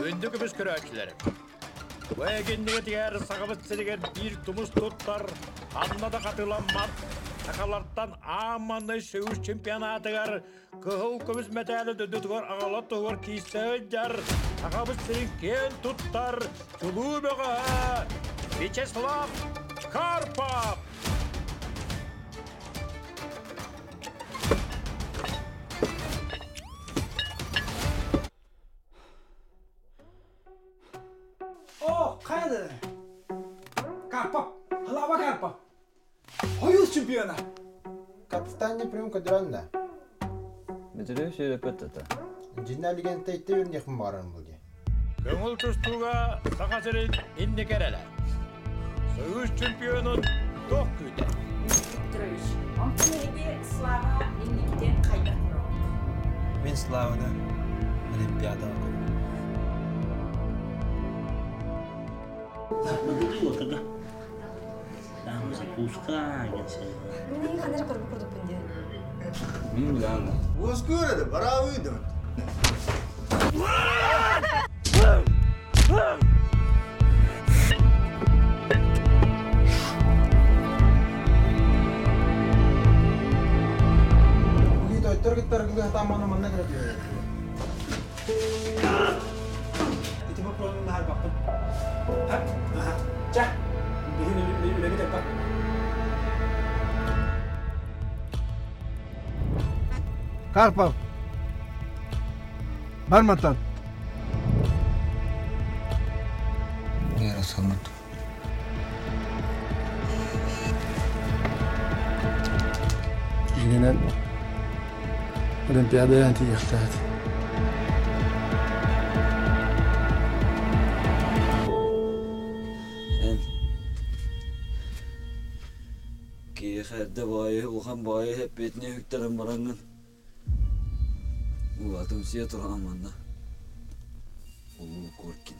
Күндү көмүс көрөөччүлэрим! Бу эгиннигитигэр Сахабыт сиригэр биир тумус туттар, ханна да хатыламмат, сахалартан аан маҥнай Союз чемпионатыгар кыһыл көмүс мэтээли дойдутугар аҕалар туһугар киирсэ сылдьар Сахабыт сирин киэн туттар чулуу бөҕөһө Вячеслав Карпов! О, хайа Карпов! Слава Карпов! Союз чемпиона! Капитан прям кадран Бүтүрүү сүүрөппөт тата. Дьинналигентэ итте үрнехмин бааран бұл де. Көҥүл тустууга Саха сирин инники эрэлэ. Союз чемпионун туох күүтэр? Петрович, онтон эһиги Слава инникитин хайдах көрөҕүт? Мин Славаны Олимпиадаҕа көрөбүн. Мин ханна эрэ көрбүт курдукпун дии. Мин билэҕин Уоскуыр еді, бараабыйдым. Билии тойтор кыттар гыһатааманы манна кэлэ Ити боппуруоһун быһаарбаппын. Чэ, биһин үлэбит элбэх. Карпов! Бар мантан. Вера санат. Дьиҥинэн Олимпиада тиийиэхтээх этэ. Эн киһиэхэ эрдэ баайы улахан баайы эппиэтинэ үктэрэн бараҥҥын улаатымсыйа тураҕын манна. Улуу Коркин.